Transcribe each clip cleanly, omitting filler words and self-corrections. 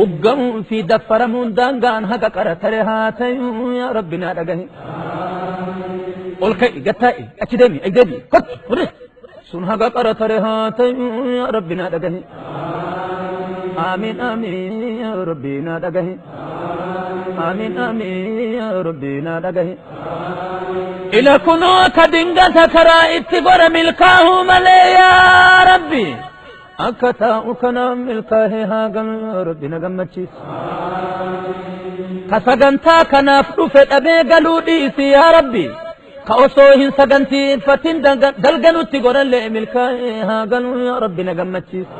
Uggamuu fi daffaramuun daangaan haga qara tare haa ta'u yaa Rabbi naa dhagahi. Ol ka'i gad taa'i achi deemi achi deemi kottu fudhe sun haga qara tare haa ta'u yaa Rabbi naa dhagahi. Amiin amiin yaa Rabbi naa dhagahi. Amiin amiin yaa Rabbi naa dhagahi. Ila kunoo akka dingata karaa itti godha milkaa'uu malee yaa Rabbi. Akka taa'u kanaan milkaa'ee haa galu yaa Rabbi na gammachiisi. Ka sagantaa kanaaf dhufe dhabee galuu dhiisi yaa Rabbi. Ka osoo hin sagantiifatin dalganutti godhallee milkaa'ee haa galu yaa Rabbi na gammachiisi.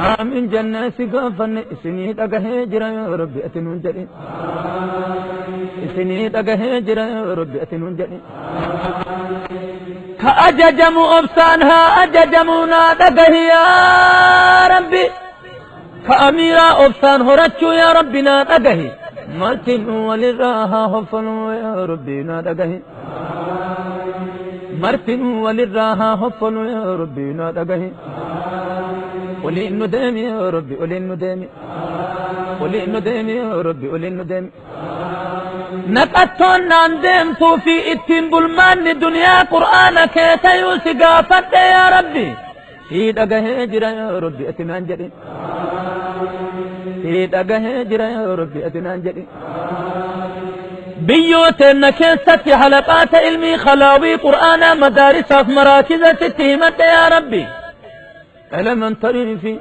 Aamin jennee si gaafanne isinii dhagahee jira yaa Rabbi ati nuun jedhi. Isinii dhagahee jira yaa Rabbi ati nuun jedhi. Ka ajajamu obsaan haa ajajamu naa dhagahi yaa Rabbi. Ka amiiraa obsaan horachuu yaa Rabbi naa dhagahi. Martinuu walirraa haa hoffoluu yaa Rabbi naa dhagahi. Martinuu walirraa haa hoffoluu yaa Rabbi naa dhagahi. Oliin nu deemi yaa Rabbi oliin nu deemi. Oliin nu deemi yaa Rabbi oliin nu deemi. Naqattoon naan deemtuu fi ittiin bulmaanni duniyaa qur'aana kee tayuu si gaafadhe yaa Rabbi. Sii dhagahee jira yaa Rabbi ati naan jedhi. Sii dhagahee jira yaa Rabbi ati naan jedhi. Biyyoo teenna keessatti halaqaata ilmii khalaawii qur'aanaa madaarisaaf maraakiza sitti himadhe yaa Rabbi. Elementary fi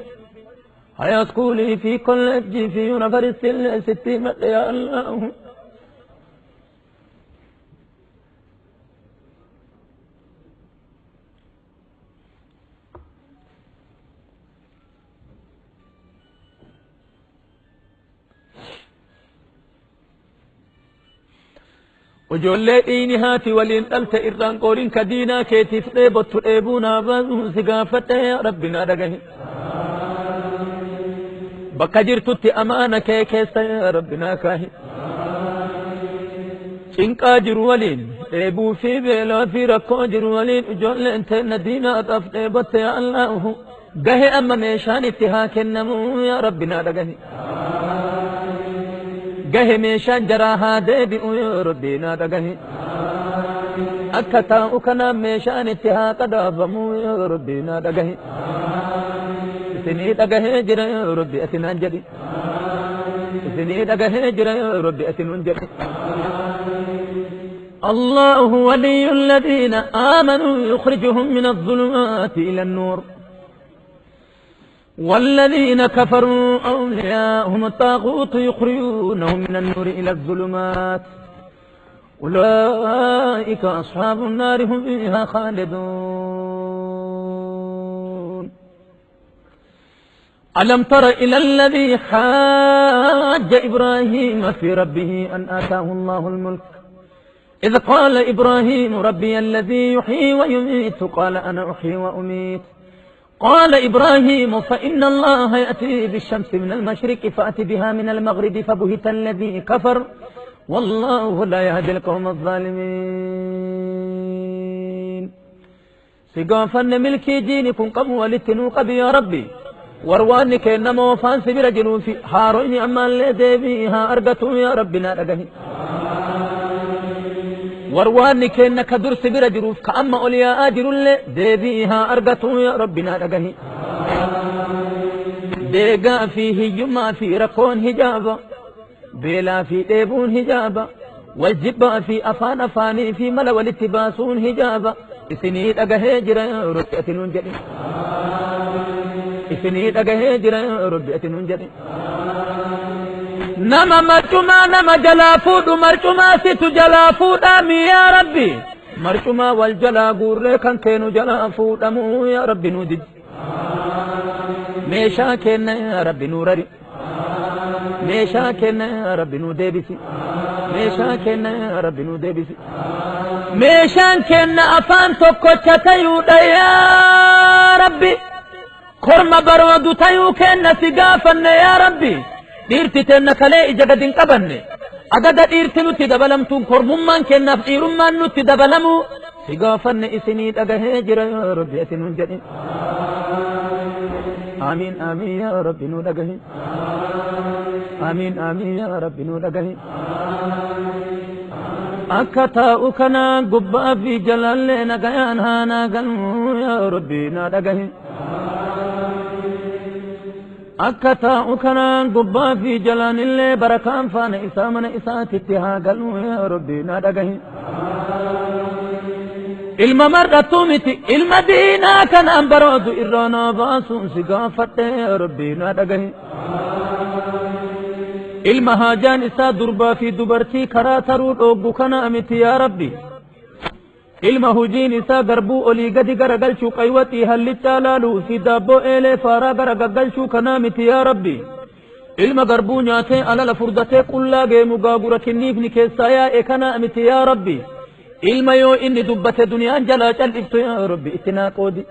high school fi college fi university illee sitti himadhe yaa Allah. Ijoollee dhiini haati waliin dhalte irraan qooriin ka diinaa keetiif dheebottu dheebuu naa baasuu si gaafadhe yaa Rabbi naa dhagahi. Bakka jirtutti amaana kee keessa yaa Rabbi naa kaahi. Cinqaa jiru waliin dheebuu fi beelaa fi rakkoo jiru waliin ijoolleen teenna diinaadhaaf dheebotte yaa Allahu. Gahe amma meeshaan itti haa kennamu yaa Rabbi naa dhagahi. Gahe meeshaan jaraa haa deebi'u yaa Rabbi naa dhagahi. Akka taa'u kanaan meeshaan itti haa qadaafamu yaa Rabbi naa dhagahi. Isinii dhagahee jira yaa Rabbi ati naan jedhi. Isinii dhagahee jira yaa Rabbi ati nuun jedhi. الله ولي الذين آمنوا يخرجهم من الظلمات إلى النور والذين كفروا أولياءهم الطاغوت يخرجونهم من النور إلى الظلمات أولئك أصحاب النار هم فيها خالدون. ألم تر إلى الذي حاج إبراهيم في ربه أن آتاه الله الملك إذ قال إبراهيم ربي الذي يحيي ويميت قال أنا أحيي وأميت قال إبراهيم فإن الله يأتي بالشمس من المشرق فأت بها من المغرب فبهت الذي كفر والله لا يهدي القوم الظالمين. سيقافن ملكي جيني كن قبو ولتنو قبي يا ربي ورواني كإنما وفان سبير جنوفي هارويني أما اللي ديبيها أرقتو يا ربي نارقهي warwaanni kenna ka dursi bira jiruuf ka amma ol yaa'aa jirullee deebii haa argatu yaa Rabbi naa dhagahi. Deegaa fi hiyyummaa fi rakkoon hijaaba, beelaa fi dheebuun hijaaba, wal jibbaa fi afaan afaanii fi mala walitti baasuun hijaaba. Isinii dhagahee jira yaa Rabbi ati nuun jedhi. Isinii dhagahee jira yaa Rabbi ati nuun jedhi. Nama marcumaa nama jalaa fuudhu marcumaa situ jalaa fuudhaami yaa Rabbi. Marcumaa wal jalaa guurree kan keenu jalaa fuudhamuu yaa Rabbi nuu didi. Meeshaa kenna yaa Rabbi nuu rari. Meeshaa kenna yaa Rabbi nuu deebisi. Meeshaa kenna yaa Rabbi nuu deebisi. Meeshaan kenna afaan tokkocha tayuudha yaa Rabbi. Korma baroodu tayuu kenna si gaafanne yaa Rabbi. Dhiirti teenna kalee ija gadi hin qabanne. Adada dhiirti nutti dabalamtuun kormummaan kennaaf dhiirummaan nutti dabalamu si gaafanne isinii dhagahee jira yaa Rabbi ati nuun jedhin. Amiin amiin yaa Rabbi nu dhagahi. Amiin amiin yaa Rabbi nu dhagahi. Akka taa'u kana gubbaa fi jalallee nagayaan haanaa galmuu yaa Rabbi na dhagahi. Akka taa'u kana gubbaa fi jalaan illee barakaan faana isaa mana isaatitti haa galmuu yaa Rabbi na dhagahi. Ilma mar'attuu miti, ilma diinaa kanaan baroodu irraa naa baasuun si gaafadhe yaa Rabbi na dhagahi. Ilma haajaan isaa durbaa fi dubartii karaa taruu dhooggu kana miti yaa Rabbi. Ilma hujiin isaa garbuu olii gadi garagalchuu, qaywaxii hallichaa laaluu fi daabboo eelee faaraa gara gaggalchuu kanaa miti yaa Rabbi. Ilma garbuu nyaatee alala furdatee qullaa geemu gaagura kinniifni keessaa yaa'e kanaa miti yaa Rabbi. Ilma yoo inni dubbate duniyaan jalaa cal'iftu yaa Rabbi itti naa qoodi.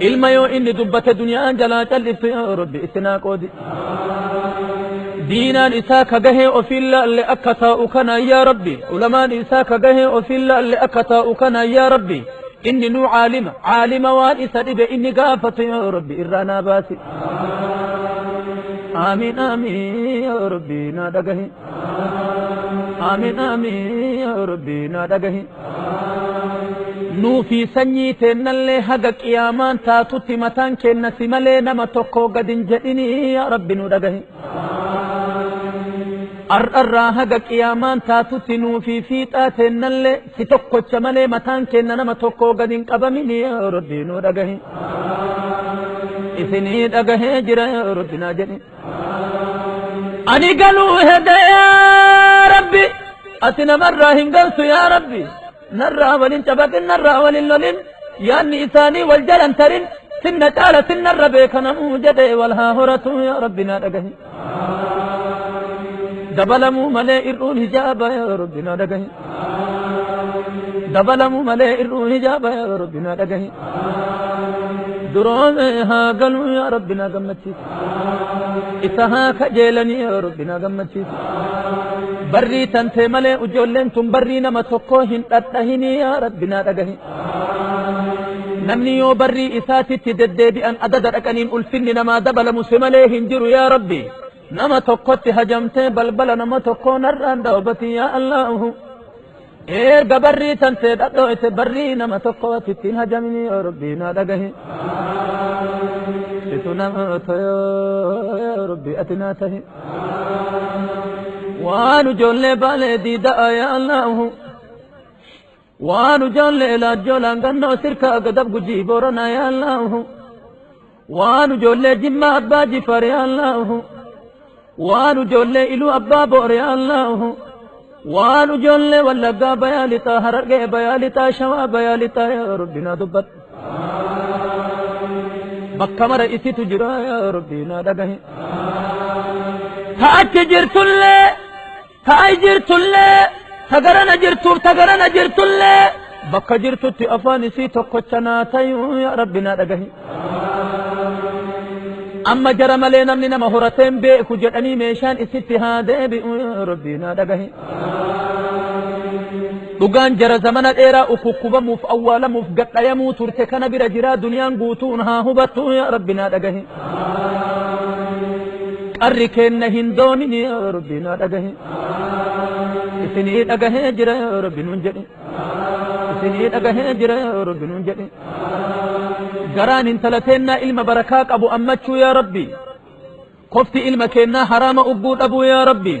Ilma yoo inni dubbate duniyaan jalaa cal'iftu yaa Rabbi itti naa qoodi. Diinaan isaa ka gahee ofiin laalle akka taa'u kana yaa Rabbi. Ulamaan isaa ka gahee ofiin laalle akka taa'u kana yaa Rabbi. Inni nuu caalima, caalima waan isa dhibe inni gaafatu yaa Rabbi irraa naa baasi. Amiin amiin yaa Rabbi naa dhagahi. Amiin amiin yaa Rabbi naa dhagahi. Nuufi sanyii teennallee haga qiyaamaan taatutti mataan keenna si malee nama tokko gad hin jedhinii yaa Rabbi nu dhagahi. Ar'arraa haga qiyaamaan taatutti nuufi fiixaa teennallee si tokkocha malee mataan keenna nama tokko gad hin qabaminii yaa Rabbi nu dhagahi. Isinii dhagahee jira yaa Rabbi naa jedhi. Ani galuu hede yaa Rabbi, ati namarraa hin galtu yaa Rabbi. Narraa walin cabaqin, narraa walin lolin, yaanni isaanii wal jalan tarin, sinna caala sinnarra beekanamuu jedhe wal haa horatu yaa Rabbi naa dhagahi. Dabalamuu malee ir'uun hijaaba yaa Rabbi naa dhagahi. Dabalamuu malee ir'uun hijaaba yaa Rabbi naa dhagahi. Duroome haa galuu yaa Rabbi naa gammachiisi. Isa haa kajeelanii yaa Rabbi naa gammachiisi. Barrii tantee malee ijoolleen tun barrii nama tokkoo hin dhadhahinii yaa Rabbi naa dhagahi. Namni yoo barrii isaatitti deddeebi'an adada dhaqaniin ulfinni namaa dabalamu si malee hin jiru yaa Rabbi. Nama tokkotti hajamtee balbala nama tokkoo narraan dhaabati yaa Allahu. Erga barrii tantee dhadhooyte barrii nama tokkootti ittiin hajamini yaa Rabbi naa dhagahi. Situ nama yaa Rabbi ati naa tahi. Waan ijoollee baalee diida'a yaa Allahu. Waan ijoollee laajjoolaan gannoo sirkaa gadab gujii booranaa yaa Allahu. Waan ijoollee jimmaa abbaa jifar yaa Allahu. Waan ijoollee iluu abbaa boor yaa Allahu. Waan ijoollee wallaggaa bayaa lixaa, harargee bayaa lixaa, shawaa bayaa lixaa yaa Rabbi naa dubbadhu. Bakka mara isitu jira yaa Rabbi naa dhagahi. Ta achi jirtullee, ta ai jirtullee, ta garana jirtuuf ta garana jirtullee bakka jirtutti afaan isii tokkocha naa tayuu yaa Rabbi naa dhagahi. Amma jara malee namni nama horateen beeku jedhanii meeshaan isitti haa deebi'u yaa Rabbi naa dhagahi. Dhugaan jara zamana dheeraa ukukkubamuuf awwaalamuuf gadhayamuu turte kana bira jiraa duniyaan guutuun haa hubattu yaa Rabbi naa dhagahi. Qarri keenna hin doonin yaa Rabbi naa dhagahi. Isinii dhagahee jira yaa Rabbi nuun jedhi. Isinii dhagahee jira yaa Rabbi nuun jedhi. Garaan intala teennaa ilma barakaa qabu ammachuu yaa Rabbi. Kofti ilma keennaa haraama ugguu dhabuu yaa Rabbi.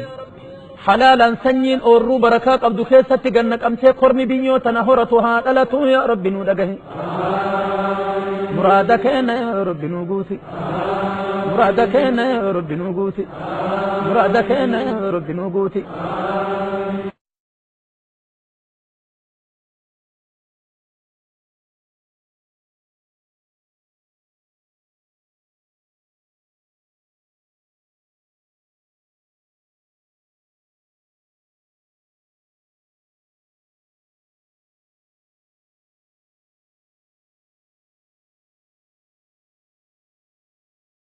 Halaalaan sanyiin oorruu barakaa qabdu keessatti ganna qabtee kormi biyyoo tana horatu haa dhalatu yaa Rabbi nuu dhagahi. Muraada keenya yaa Rabbi nuu guuti. Muraada keenya yaa Rabbi nuu guuti. Muraada keenya yaa Rabbi nuu guuti.